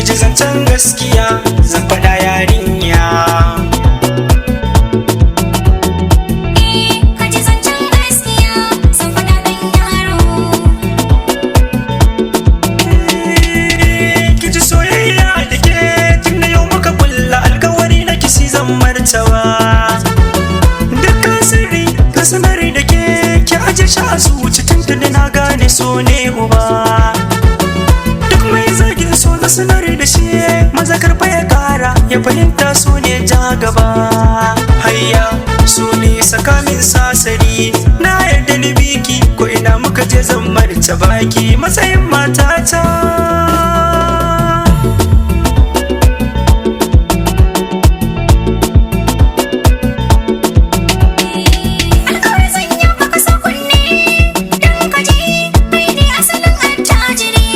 Ki ji zancen gaskiya zan faɗa yarinya. Ka ji zancen gaskiya zan faɗa ɗan yaro. Ki ji soyayya da ke tun da yau muka kulla alkawari na kisi zan martaba. Dukkan sirri ka sanar da ke ki aje shi a zuci tuntuni na gane so ne uba. Duk mai zagin so na sanar da shi maza karfa ya kara ya fahimta so ne ja gaba. Hayya so ne saka min sasari na yarda ni biki ko ina muka je zan martaba ki matsayin matata. Alƙawar zan yi maka sa kunne don ka ji kai ne asalin attajiri.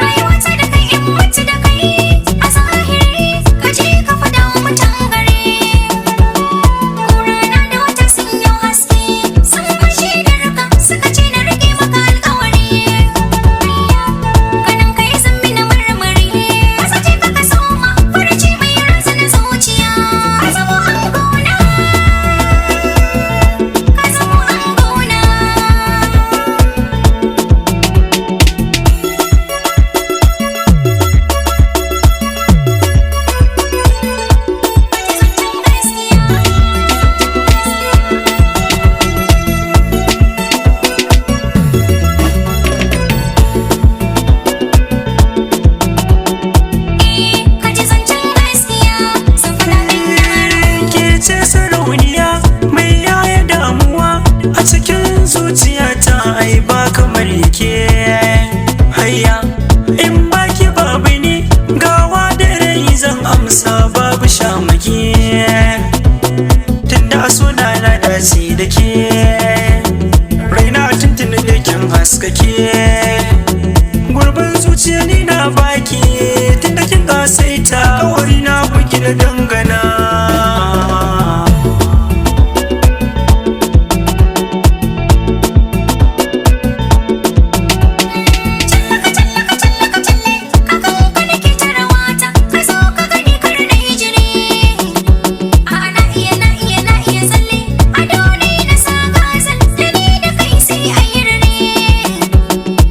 Rayuwata da kai in mutu da kai a zahiri ka je ka faɗa wa mutan gari. Ƙurana da wata sun yi haske sun fashe da raka suka ce na rike maka alƙawari. Ganin kai zan bi na marmari ka sace ka ka soma furuci mai razana zuciya. Ka zamo angona, ka zamo angona. Zancen gaskiya. Ka ji zancen gaskiya zan faɗa ɗan yaro. Ke ce sarauniya mai yaya damuwa a cikin zuciyata ai ba kamar ke. Hayya in baki babu ni gawa da rai zan amsa babu shamaki. Tunda a suna na dace da ke raina tuntuni da kin haskake. Gurbin zuciya ni na baki tunda kin kasaita kawari na buki da dangana. Challaka challaka challaka challe kakan ka nake ta rawata ka zo ka gani kar na yi jiri. A'a na iya na iya na iya tsalle ado ne na sa gazal da ni da kai sai a yi rere.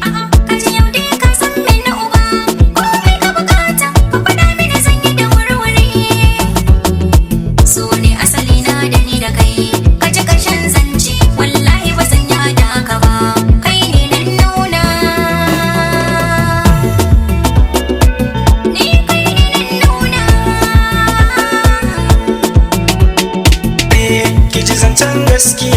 A'a ka ji yau dai ka san mini uba komai ka bukata ka faɗa mini zan yi da wurwuri. Su ne asali na da ni da kai ka ji ƙarshen zance wallahi ba zan yada ka ba kai ne nan nuna. Ni kai ne nan nuna. Ki ji zancen gaskiya.